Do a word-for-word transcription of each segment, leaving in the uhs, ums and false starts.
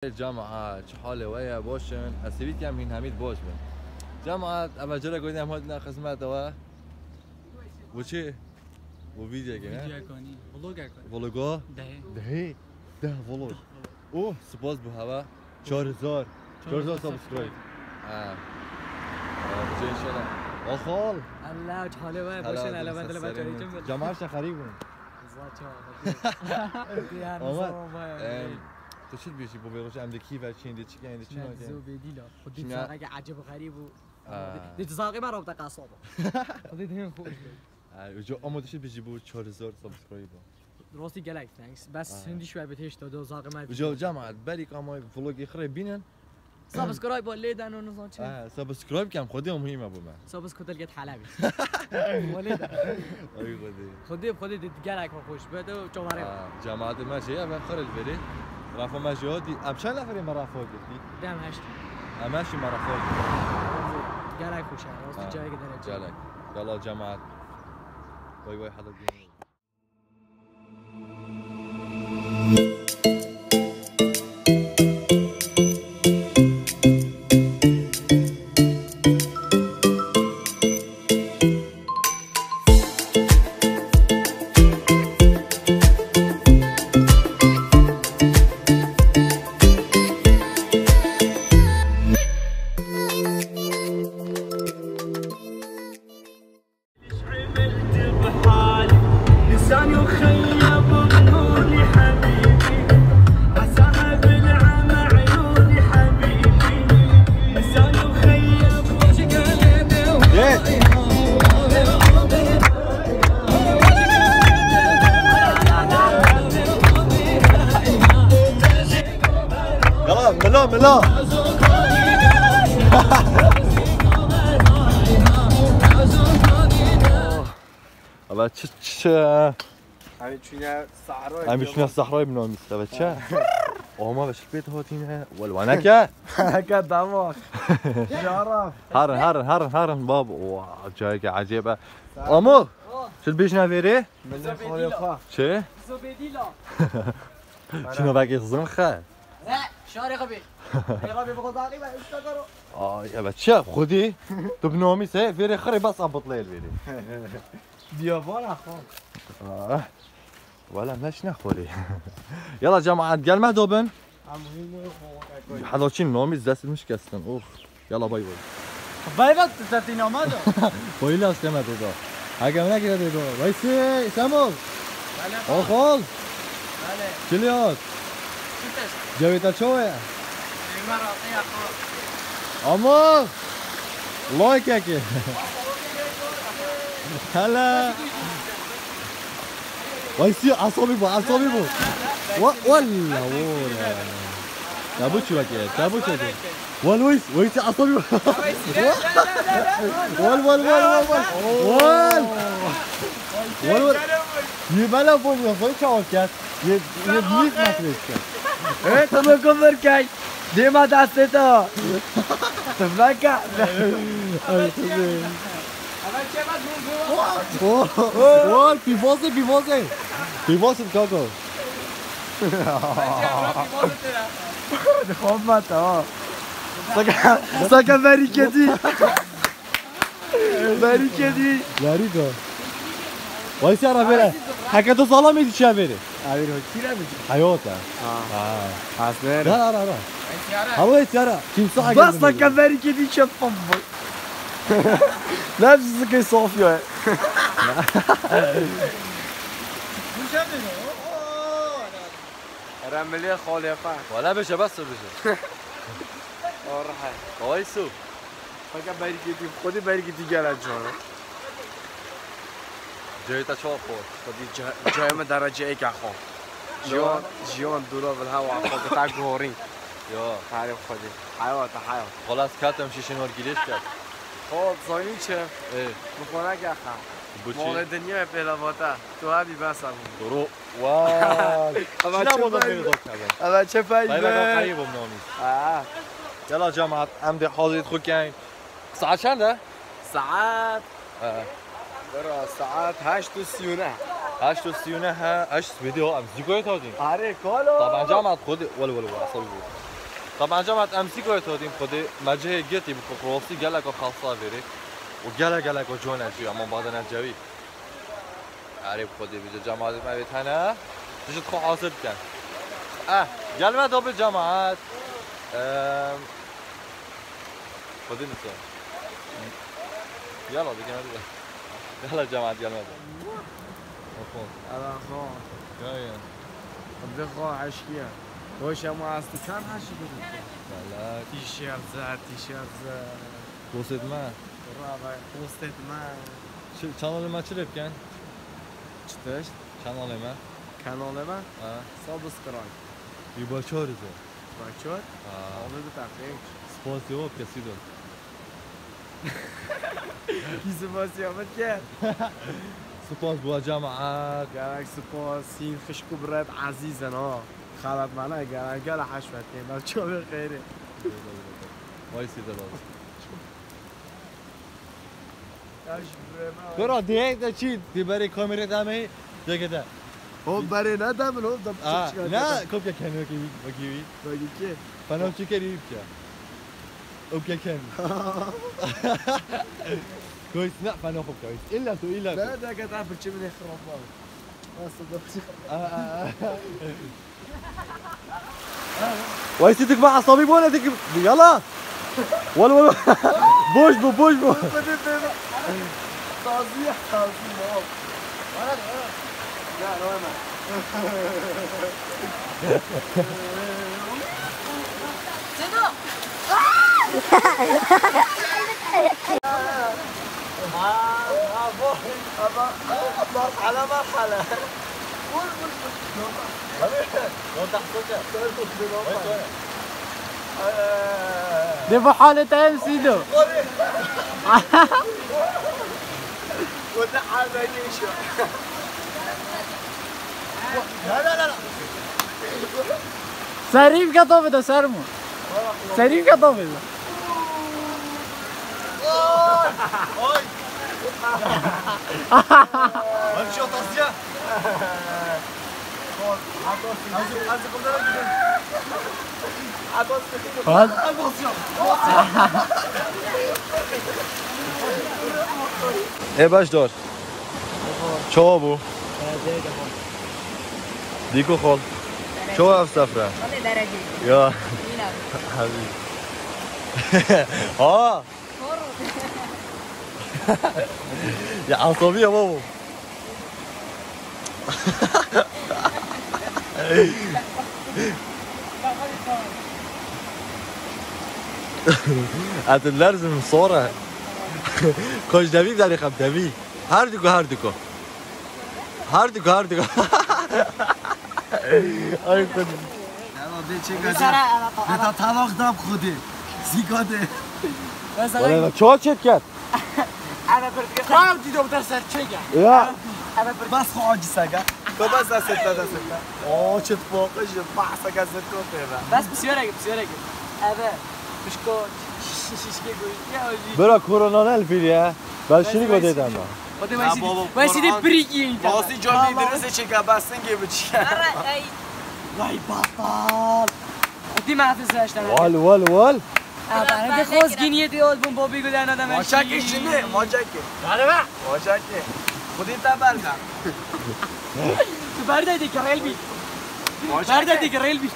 Cemaat, çi halê we ye? Baş in? Ez hêvî dikim hîn hemî baş bin. Cemaat, eve cara goyne em hatine xizmeta we. Bu çi? Bu videoyeke ne? Videoyeke ne? Vloga? Vloga? Dehê. Dehê? Deh vlog. Oh, spas bu hava. Çar hezar. Çar hezar subscribe. Ha. Ha, bu şey inşallah. Axal. Allah, çi halê we? Baş in, hele ben dile ben çayê çim. Cemaat şe xerîb bûn. Zaten. Diğer Ama, zaman bayağı. Em, tu çi dibêjî bo vê rojê em dê kî ver çîn, dê çi kên, dê çi Ne nakin? Dizo bêdîla. Xwedî Çima? Saxeke ecêb xerîb bû. Aa. Dê tu saxê me rabte qasab. Xwedî dihên xweş be. Aa, uca ama tu çi dibêjî bo çar hezar subscribe? Rastî gelek thanks. Bes Aa. Hindî şwe bit hêşta do saxê me. Uca, uca ma berî ka ma vlogê xirê bînin. Subscribe lê den û nizan çi. Aa, subscribe kem xwedî o muhîm e bo me. Subscribe get halabi. Wale de. Ay xwedî. Xwedî, xwedî de gelek xweş be de çavare. Aa, cemaatê me jê eve xirê li verê. Rafa me jê hatî. Em çend neferê me rafa girtî? Dem heşt. Em heştî me rafa girtî. Gelek xweş e. Rastî Ha, cayê derece. Gelek. Yala cemaat. Vay vay hada gene. Yala, mila, mila. Eve çi, çi, çi? Em çûne sehra. Em çûne sehra bi namî. Eve çi? Ama ve şirpêt hatîne. Wel, waneke. Heke dama. Yaraf. Harin, harin, harin, harin, bab. Wa, cayeke ecêb e. Amo, çi dibêjine vêrê? Min xalê xwe. Çi? Zobedila. Çi navekê xizin xe? Ne, şarê xwe bê. Rêxa bê bi xwe zaqî be, usta karo. Ay, evet, çi? Xwedî, tu bi namî se, vêrê xirê bas a bitlê el vêrê. Biyabana xwe. Ah, wala meş ne xorê. Yala cemaat, gelme dobin. Helaçîn namî dest mi şikestin. Oh. Yala bay bay. Bay bay, tu te tîna me da. Bayla steme te da. Hege mine gire de da. Veysi, Semol. Bale. Oxol. Bale. Kiliat. Süteş. Cevita çoğu ya. Eyvah, rahatı yakma. Ama. Like eki. Hala. Veysi, asabi bu, asabi bu. Wa-, walla, walla. Tabu çi weke, tabu çi weke. Wal Weys, Weys asabi bu. Wal, wal, wal, wal, wal. Wal. Wal, wal. Yê bela bol ya, soy çawa ket. Yê, yê büyük matrek ket. Evet, tamam, cover kay. Dêma destê te. Tufleka. Ay, kızım. Oh, oh, pîvazê, pîvazê. Pîvazê kako. Dixwazme, tamam. Saka, saka verî kedî. Verî kedî. Verî da. Vay siyara vere. Heke tu salam êdî çiya vere. Avir hotîra mi? Hayota. Ha. Ha. Asmer. Ra, ra, ra, ra. Hava siyara. Kimse Bas saka verî kedî çepam. Nefsi ke sofya. Remilê xolê xwe. Wala beşe, bas beşe. Orhe. Kawayî su. Fakat berikê dî, xwedî berikê dî gele can. Cayê te çawa xwe? Xwedî ca-, cayê me dereceyeke xwe. Jiyan, jiyan dûra vil hewa xwe, gita gorî. Ya. Herê xwedî. Hayata, hayat. Xelas, katem şişin war girêş ket. Xwe zanî çi? Ê. Bi xwe neke xe. Bu çi? Malê dinyayê pêlavate. Tu hebî bes hebû. Doro. Vay. Ama çi peyve? Ama çi peyve? Peyve xeyî bûm namî. Ha. Yala cemaat, em dê hazirît xwe keyn. Saet çend e? Saet. He. Bira, saet heşt û sî û neh. Heşt û sî û neh he, heşt vîdeo em zîkoyê tadîn. Arê, kalo. Taban cemaat xwedî, wel, wel, wel, asabî bû. Taban cemaat, em Sîkoyê totîm, Xwedê me cihê girtî bi xwe rostî geleka xasa vêrê û gelek geleka cone jî, em badene cewî. Erê bi Xwedê bije cemaat me vê tene. Dijit xwe hazir bikin. Eh, gel me dobe cemaat. Em, Xwedê nise. Yala dikin hadi. Yala cemaat gel me dobe. Ela xo. Ya ya. Xwedê xo eşkiya. Hoş ama astı kan haşi gudun. Valla. Tişört zer, tişört zer. Dost etme. Bravo, post etme. Çi, kanalê me çi lê bikin? Çi tişt? Kanalê me. Kanalê me? Ha. Subscribe. Wî başar û zor. Başar? Ha. Abi bir dakika. Spas cevap kesildi. Kî spas cevap ke? Spas bu cemaat. Gerek spas, sin xişk û biret ezîzin ha. Xelat mane gerek gel haşmet kên. Ben çavê xeyri. Vay size lazım. Kura diyek de çi? Di berê kamerê de me deke de. Hop berê ne de min hop da. Aa, ne kopya kendi bakayım bakayım. Bakayım ki. Fena çeker iyi ki. Okey kendi. Koysun ne fena kopya. İlla tu illa tu. Ne de kadar fırçı bile xırap var. Nasıl da. Aa, aa, aa. Vay sidik bak asabi bu ne dik yala. Wal wal. Boş bu boş bu. Taziye taziye. Ya ne hemen. Sedo. Ama, ama, مرحلة، مرحلة. دي بحالة ام سيدو. لا لا لا لا. سريع قطوفي ده سرمو. سريع قطوفي ده. E baş dor. Çawa bû? Dîko xol. Çawa ev sefre? Ya. Hebî. Ha. Ya asabiye babo. Ez dilerzim sor e. Koç devî derê xem devî. Her diko, her diko. Her diko, her diko. Ay kudum. Beta talak dam xudi. Zîka de. Wala çawa çet ket? Ev bir dike. Xaw dîdo da ser çêke. Ya. Bas xo acî sega. Ko bas da seta da seta. O çet foqij bahsa ka zeko teva. Bas psiyore, psiyore. Eve. Pişko şişke goy. Ya o jî. Bira koronanel bir ya. Ben şimdi gödeydim ama. Hadi ben şimdi. Ben şimdi pirî giyeyim. Basi cami birisi çeka basın gibi çeka. Ara ay. Vay batal. Di me hafız yaştan. Wal wal wal. Aba ne de xozgîniyê de ol bûn Bobî Gul ena de me. Maçakê jini, maçakê. Galiba. Maçakê. Xudî te berda. Tu berda de kirel bî. Berda de kirel bî.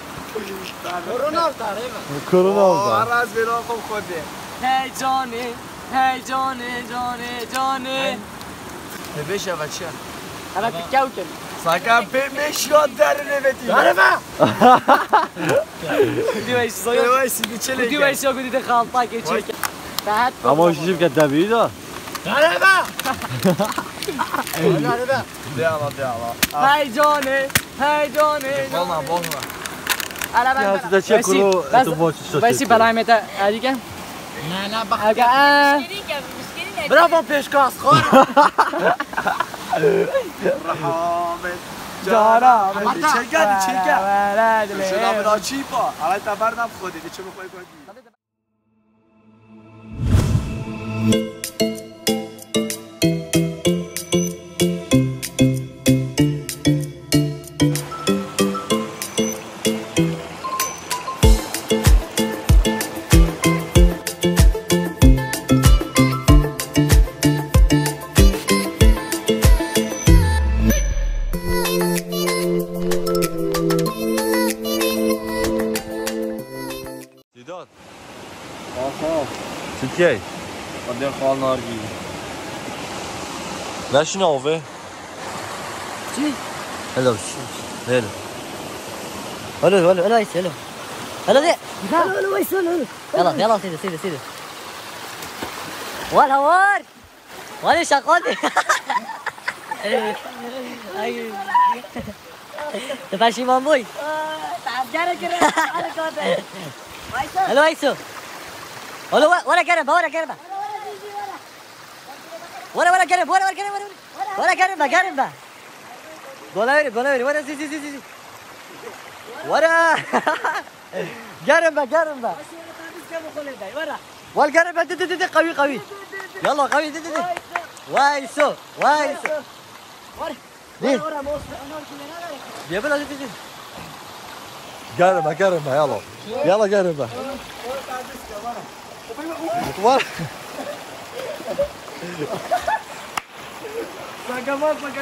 Korona avdar eva. Korona avdar. Araz velo xo xode. Hey canê. Hey canê, canê, canê. Te beş eve çi? Eve tu kew kin. Saka pê beş ya derine veti. Derine. Diwe iş zoyo. Diwe iş bir çele. Diwe iş yok dedi halta geçiyor. Ama o şişim ke tabii de. Derine. Derine. De Allah, de Allah. Hey canê, hey canê. Bana, bana. Ala ben. Ya size çek kuru. Ben si belayım ete. Hadi gel. Ne ne bak. Aga. Bravo pêşkas xwe. Rehamet. Cara. Çeke, çeke. Şuna bir açayım. Alay tabar da xwedê, çi bi xwe koy. Okey. Xwedê xal nargî. Neşin avê. Çi? Hello. Hello. Hello, hello, hello, hello. Hello de. Hello, hello, hello, hello. Yala, yala, seyde, seyde, seyde. Wal hawar. Wal şakan de. Ay. Tu peşîman bûy? Hello, Aysu. Hello, were, were, were, were, were. Were, were, gerin, were, were, gerin, were, were. Were, gerin be, gerin be. Dola were, dola were, were, zi, zi, zi, zi, zi. Were. Gerin be, gerin be. Wal gerin be, di, di, di, di, qawî, qawî. Yalla, qawî, di, di, di. Vay so, vay so. Di. Diye böyle, di, di, di. Gerin be, gerin be, yalla. Yalla, gerin be. Var. Bak, bak, bak, bak.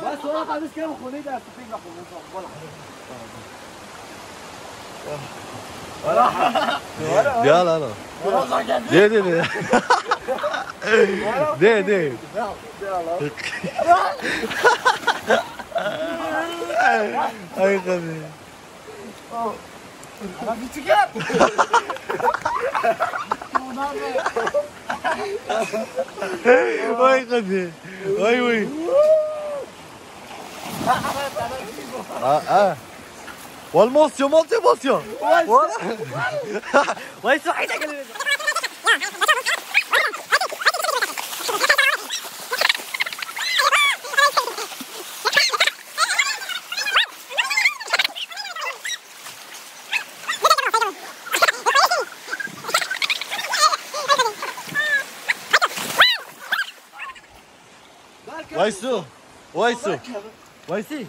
Bak, sonra hadi sen konuyu da sıkayım, bak, bak, bak. Yalla, yalla. Dê, dê, dê. Dê, dê. Ay, kadın. Ana bir çıkar. Vay kadın. Vay, vay. Ha, ha. Wal mosyo, mosyo, mosyo. Wal. Vay, su hayda geliyor. Vay su. Vay su. Vay si.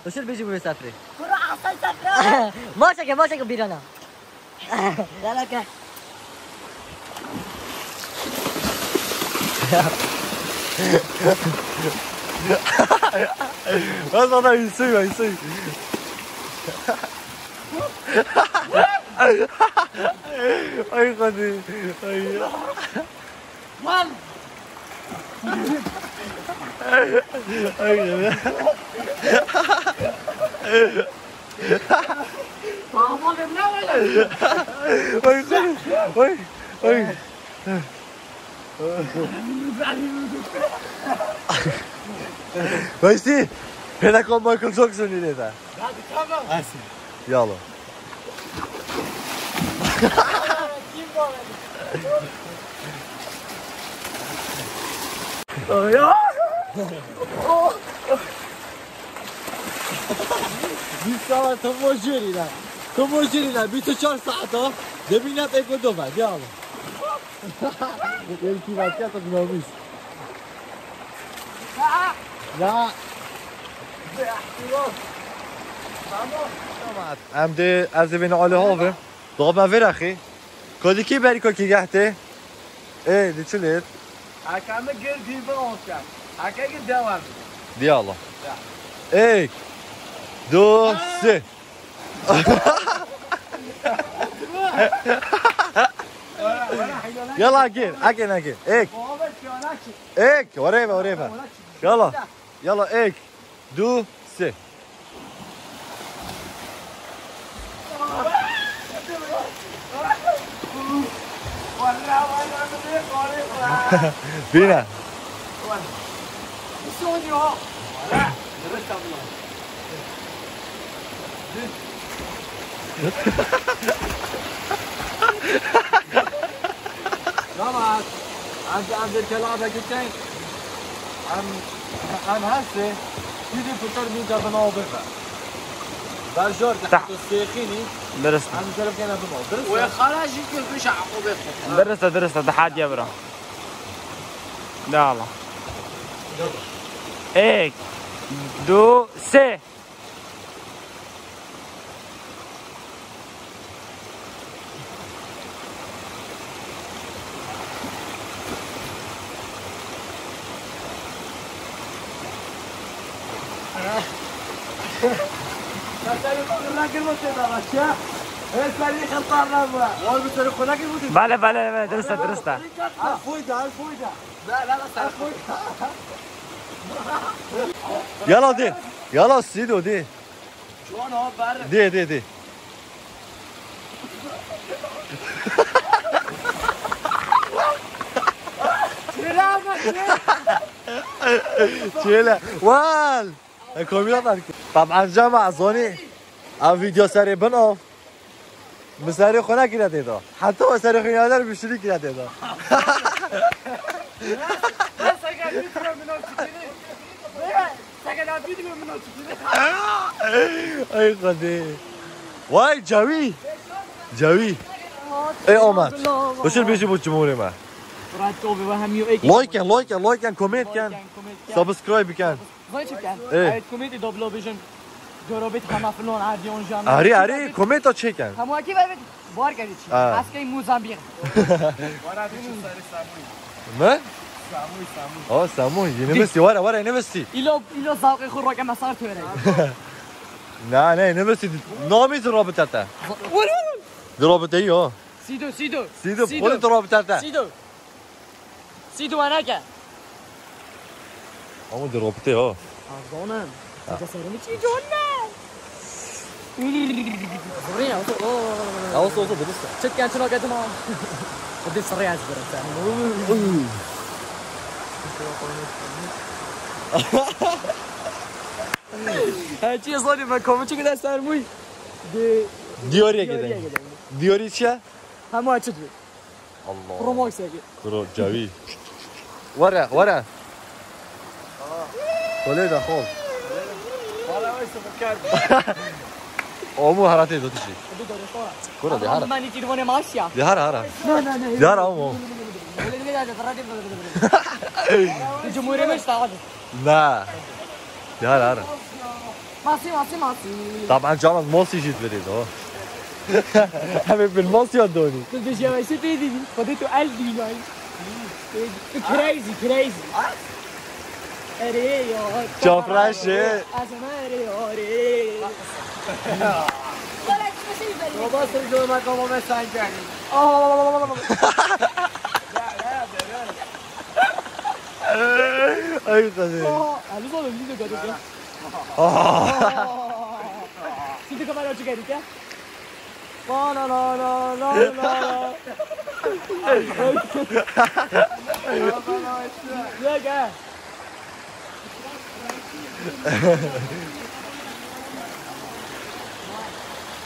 Işır bêjî bu sefrê. Kuru asay sefre. Maşeke, maşeke birana. Yala ke. Bas ana, Yusuf, Yusuf. Ay, kadın. Ay. Lan! Ay, kadın. Tamam, ne var? Ay, kadın. Ay, ay. Weştî, pêneka Michael Jackson lê de. Hadi tamam. Yala. Kim bu? Ya. Bîst saet, tu mojêrî ne. Tu mojêrî ne. Bîst û çar saet ha. Demî ne pêk û dove. Yala. Yel kî vatiya tu dinamis. La. Em dê ez ê vêne alê havê. Doxa me vêrexî. Kodî kî berî kokî gehtê? Ê, di çi lêt? Heke mi gir dî bi onke. Heke gir devam. Diyala. Ya. Êk. Du, sê. Yala gir, eke neke. Êk. Êk, orê ve, orê ve. Yala. Yala, êk, du, sê. Bîne. Tamam. Em, em bir kela bekleyin. Em, em heste. Gidip tutar bir kadın aldı. Berjor, ta, tahta sêxînî. Dirist. Em zerif gene bimo. Dirist. Wê xala jî kir biş Yaqûbê xwe. Dirist, dirist. Tahadiye bira. De Allah. Êk, du, sê. Hey, serî xelqar nabû. Wal bi serî xwe nekî bû. Bele, bele, bele, dirist e, dirist e. Her foyda, her foyda. La, la, la, ser foyda. Yala dê. Yala Sîdo dê. Ciwan ha, ber. Dê, dê, dê. Çêle. Wal. E, komîna terk. Taban cama zonî. Ev video serê bin av. Min serê xwe nekire tê de. Heta we serê xwe yader bişirî kire tê de. Ay Xwedê. Vay Cawî. Cawî. Ey Omer. Bişir bêjî bo cumhurê me. Like ken, like ken, like ken, comment ken. Subscribe ken. Zanî çi bikin? Ê. Evet, komêdî doblo bêjin. Corobêt hema filon, erdiyon jan. Arî, arî, komêta çêkin. Hemû ekî ver bit. Bar kevî çi? Ha. Eskey Mozambik. Wara dişi sarı Samuy. Ne? Samuy, Samuy. O, Samuy. Yeni Di- vesti, wara, wara, yeni vesti. Îlo, îlo zavqê xwe roke mesar töre. Na, ne, yeni vesti. Namî di rabitete. Vur, vur, vur. Di rabite yo. Sido, Sido. Sido, Sido. Poli di rabitete. Sido. Sî duwaneke. Ama di ropitê ha. Arzonim. Ha. Sence serimi çi canım? Zorê ya, o. Ya, olsa, olsa, dürüst. Çıt genç roketim ha. Bu da sırrı yazdı sen. Ha, çi zorê ben komik kadar sermuy. Di- Diyorya Diyorya gidelim. Gidelim. Diyorya çi? Hem o açık. Allah. Promokseki. Kuro Cawî. Were, were. Kolê de xol. Wala wê sıfır kar. Omu haratê do tişi. Kuro de hara. Mani telefone maşya. De hara hara. Ne, ne, ne. De hara omu. Cumhuriyet işte abi. Na. Yara, yara. Masî, masî, masî. Taban canım, masî jî verê do. Em ê bin masî ya donî. Tu dişe ve şey dedi. Xwedê tu el dînay. Tu crazy, crazy. Erê ya. Çafreşê. Azma erê ya, erê. Baba sırgılma kafama sen gel. Aa. Ay, kadın. Aa, Eluz oğlum, biz de gördük ya. Aa. Şimdi kamera açık Erika. La la la la la la. Yok ha.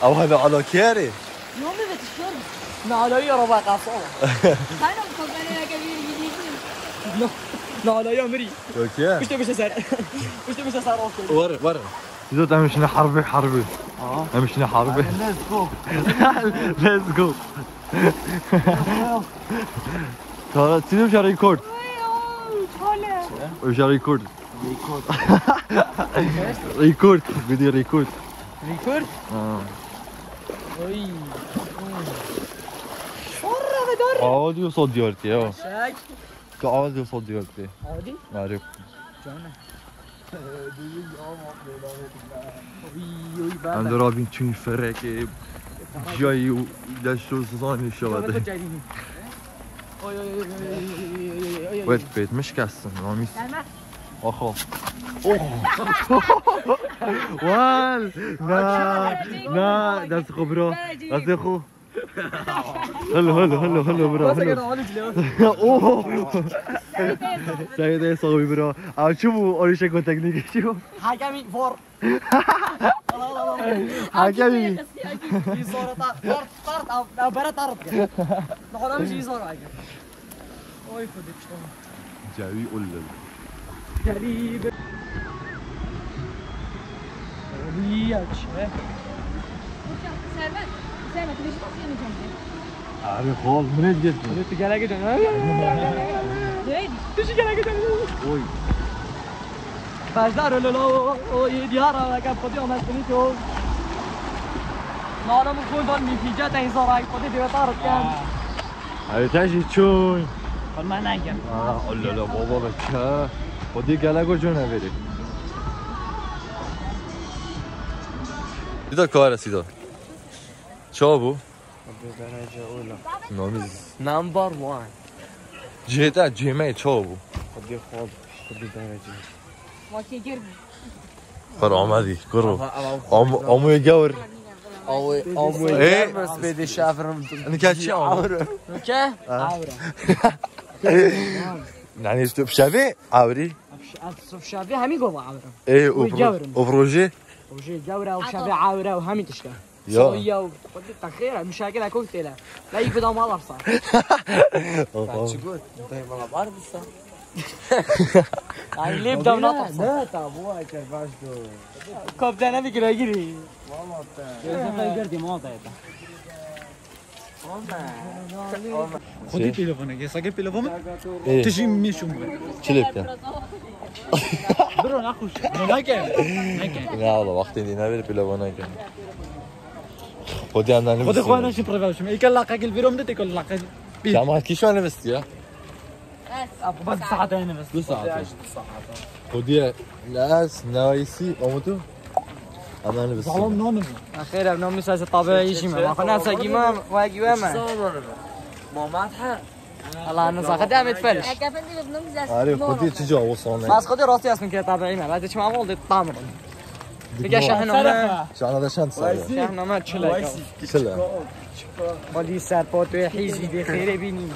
Ama da ala kere. Yom ve tişiyor. Nalaya raba kasaba. Sen o kameraya geliyor gidiyorsun. Nalaya miri. Yok ya. İşte bir şey ser. İşte bir şey ser. Var, var. Zot em şine harbi, harbi. Aa. Em şine harbi. Let's go. Let's go. Tamam, siz bir şey record. Oy, oy, çale. Bir şey record. Record. Record. Bir de record. Record? Ha. Oy. Sonra ve dur. Audio so diyor ki ya. Çek. Tu awa zê xwe diyar tê. Awa dî? Arê. Canım. Oy, oy, ben Em de rabîn çûn ferekê ciyayî û deşt û zizanê şewa de. Oy, oy, oy, oy, oy, oy, oy, oy, oy. Wet pêt min şikestin, namîs. Gelme. Oho. Oh. Wal. Na, na, dest xwe bira. Dest xwe. Hello, hello, hello, hello, bro, hello. Oho. Seyde sawi, bro. Ew çi bû? Orîşek û teknîkê çi bû? Hakemî vor. Hakemî. Î zor e, tar, tar, tar, tar, bere tar. Nahana jî zor e. Oy, Xwedê pişta. Cewî ullil. Gerî be. Oy, ya çi? Servet, Servet, tu dişi nasıl yanı canım? Arê xol, min ê diket. Hadi tu gelek can. Hey, tu şu gelek can. Oy. Bajdar lo lo, o ye diyara, ka podi o meskini to. Nala mu kondon mi fija ta inzara, podi de tarık kan. Ay, te jî çûn. Xurma nakim. Aa, Allah Allah, baba be çi. O dî gelek o cûn evêrê. Bir dakika arası da. Çawa bû? Xwedê derece ola. Namiz. Number one. Cihê te, cihê me çawa bû? Xwedê xwal, xwedê derece. Wakê girm. Xwer amedî, kuro. Ama, ama Am-, amuye gewr. Awe, amuye Ê? Germes bê de şafirm. Nika çi ama? Ke? Ha. Awra. Yani işte şevê awrî. Şevê hemî gova awra. Ê, o pro-, o proje? Proje gewra, o şevê awra, o hemî tişta. Ya. Soya û xwedî te xêr e, muşakil e koktêl e. La yî bida mala sa. Oho. Çi got? Dayê mala bar bisa. Ay lêb dam nata sa. Ne, ta bu ay ker baş do. Kop dene bir giragiri. Valla te. Gözden ben gördüm o da ya. Xwedî Şey. Pîlovine, yê seke pîlova min. Ê. Tu jî mêşûm be. Çi lê bike? Biro naxuş. Nake. Nake. Ne ola, wextê dî ne bir pîlova nake. Xwedî em ne Xwedî xwe nivîsîne. Neşî pir vevşim. Êke laqekil vîrom de têkol laqekil. Pî. Şema kî şo nivîstiya? Bas saete nivîst. Du saete. Xwedî ne ez, ne êsî, omutu? Em ne nivîsîne. Zalim nonum. Xêr ev nonum sese tabi yî jî me. Ma xwe ne segî me, we gî we me. Mamat ha. Allah ne zaxet demet fel. Arê, xwedî çi ca o sone. Bas xwedî rastî ez min ke tabi me. Hadi çima oldu tam. Dike şahname. Şahname şan saye. Şahname çile. Çile. Xwedî ser potê hîzî dê xêrê bînî.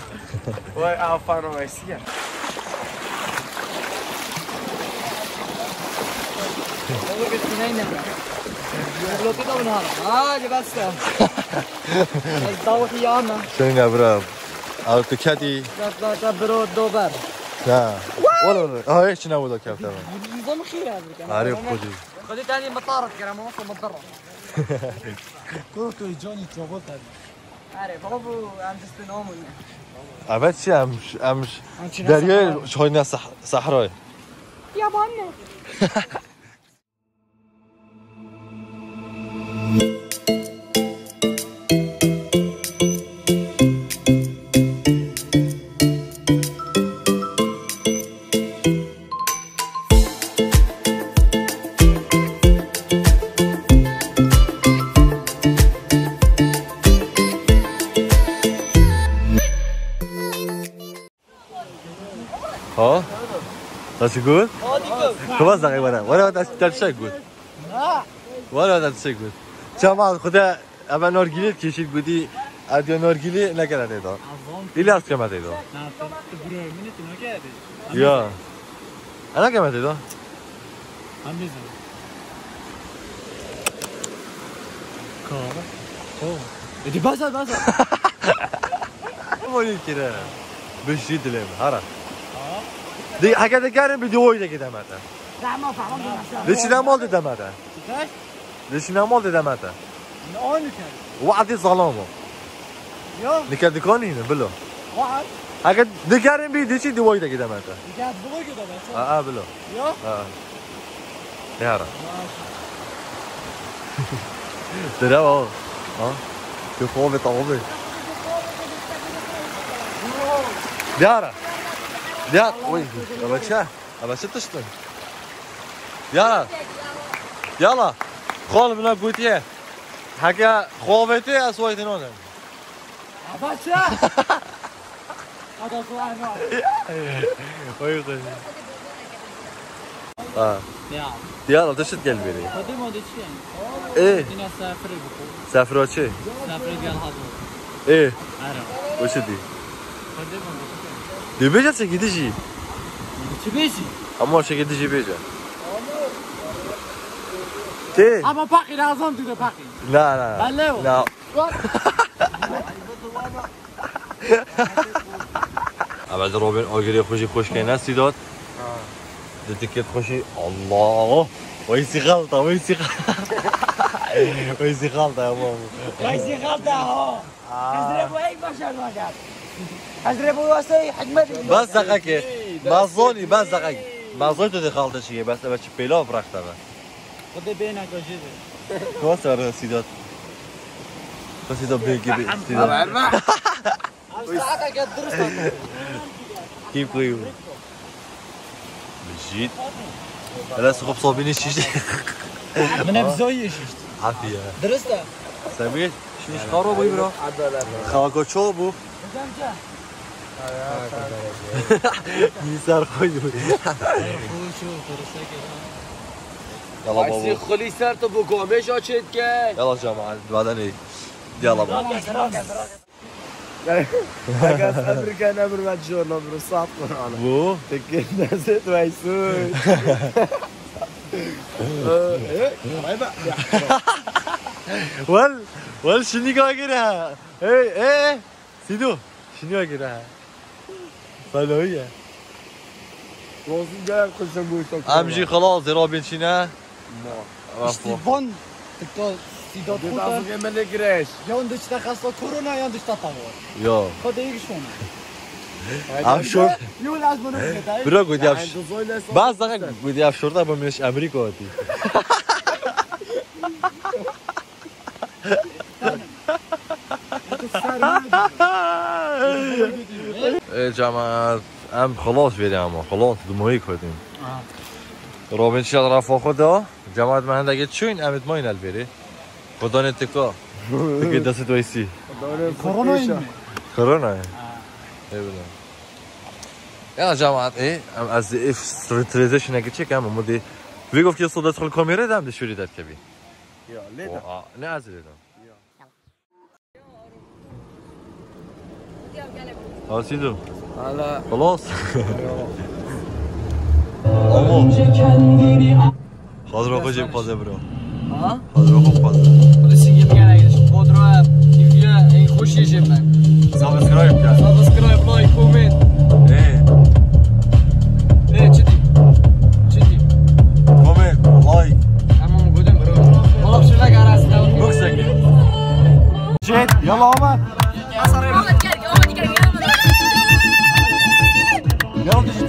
Vay afan o esiye. Oğlum bir tüney ne? Lotî da buna. Hadi basta. Ez dawı yağma. Şöyle bra. Ew tu ketî. Bro dober. Ha. Wala wala. Ha, hiç ne bu da kefte. Nizam xîr abi. Arê xwedî. Xwedî tenê mitarat kerem, ama mitarat. Kuro tu canî çobot abi. Arê baba, bu em distê namûne. Evet, çi em, em Em çi deryayê nasıl çayne sah-, sahray. Yaban ne? Ha? Nasıl gül? Kıvaz da wara. Wara da tepşe gül. Wara da tepşe gül. Çama, Xuda, ebe nargile keşit gudi. Adiyo nargile ne kere teyda. İlyas keme teyda. Ya. Ana keme teyda. Em nêzin. Kahve. Oh. Edi basa basa. Molî kire. Bişî dilê min. Hara. Di heke dikarin bir duoy de gidemete. Tamam, tamam, tamam. Di çi ne mal de demete. Kaç? Di çi ne mal de demete. Ne o nûker? Wadi zalam o. Yo. Nûker dikanî ne bilo. Wad. Heke dikarin bir di çi duoy de gidemete. Nûker bilo gidemete. Ha, ha, bilo. Yo. Ha. Diyara. Dere o. Ha? Ki xove tamamı. Diyara. Diyar. Oy. Ama çe? Ama çe tiştin? Yala. Yala. Xol bina gotiye. Heke xovete ez waytino. Abacha! Ada sual var. Oy, oy. Ha. Ya. Ya, da tişt gel beri. Hadi mi de çi yani? E. Yine sefre bu. Sefra çi? Sefre gel hazır. E. Ara. O çi di? Hadi mi de çi? De beja çekidi jî. Çi beji? Ama çekidi jî beja. Te. Ama paqî lazım tu de paqî. Na, na. Bello. Na. Ama de Robin agirê xwe jî xweş kene Sîdat. Ha. Di tikê xwe jî Allah. Oy sîxalta, oy sîxalta. Oy sîxalta ya babo. Oy sîxalta ha. Aa. Hezre bu ek başar makat. Hezre bu wastayı hikmet. Bas dakika. Mazoni, bas dakika. Mazoni tu de xalta çiye, bas eve çi pêla bıraktı be. Xwedê bêhna ku jê be. Ka ser Sîdat. Ka Sîdat bê gibi Sîdat. Ev saete ke dirust e. Kî kuyu. Bijît. Hele sixop sabînî şişt. Min ev zoyî şişt. Afiye. Dirust e. Semîr. Xaro bû bira. Xako ço bû. Nî ser xwe bû. Yala babo. Xulî ser tu bu gomê şa çêtke. Yala cemaat, badanê. Yala babo. Eger emrike ne bir ben jorna bir saat Kur'an'ı. Bu. Tekin nezet ve su. Ee, e, bay bay. Wel, wel şinî gagir ha. Hey, hey, Sido, şinî gagir ha. Felahiye. Rozun gel kızım bu çok. Em jî xelas, zêra bên çîne. Ma. Piştî van tika sîdat xwe te. Yan diçte xesta korona yan diçte tawar. Yo. Xwedê yek şona. Ev şor. Yo, lazim onu bile. Bira gotî ev. Baz daha gotî ev şorta bu mêş Amerîka hatî. Ê cemaat, em xelas verê ama, xelas, dumayî kurdîn. Aha. Robin şiya rafa xwe da, cemaat me hendekê çûyn, em ê dimayîn el verê. Xwe danê tika. Tikê destê tu eysî. Korona in mi? Korona ye. Ha. Ê bila. Ya cemaat, ê, em ez ê f-, transitionekê çêkim, em û dê. Vê goftiye soda dixil kamerê de em dê şûrî derkevî. Ya, lê de. O, a, ne ez lê de. Ya. Asidu. Hala. Xelas. Yo. Amo. Xazira xwe jê bixwaze bira. Ha? Xazira xwe bixwaze. Xwedê singê min gere giş. Bodro, hîviye, ey xweşiyê jê min. Subscribe ke. Subscribe, like, comment. Ê. Ê, çi dî? Çi dî? Comment, like. Tamam, godim bro. Oğlum şurada garasında. Bak sen. Jet, yalla Ahmet. Ahmet gel, Ahmet gel, gel. Yalla düşün.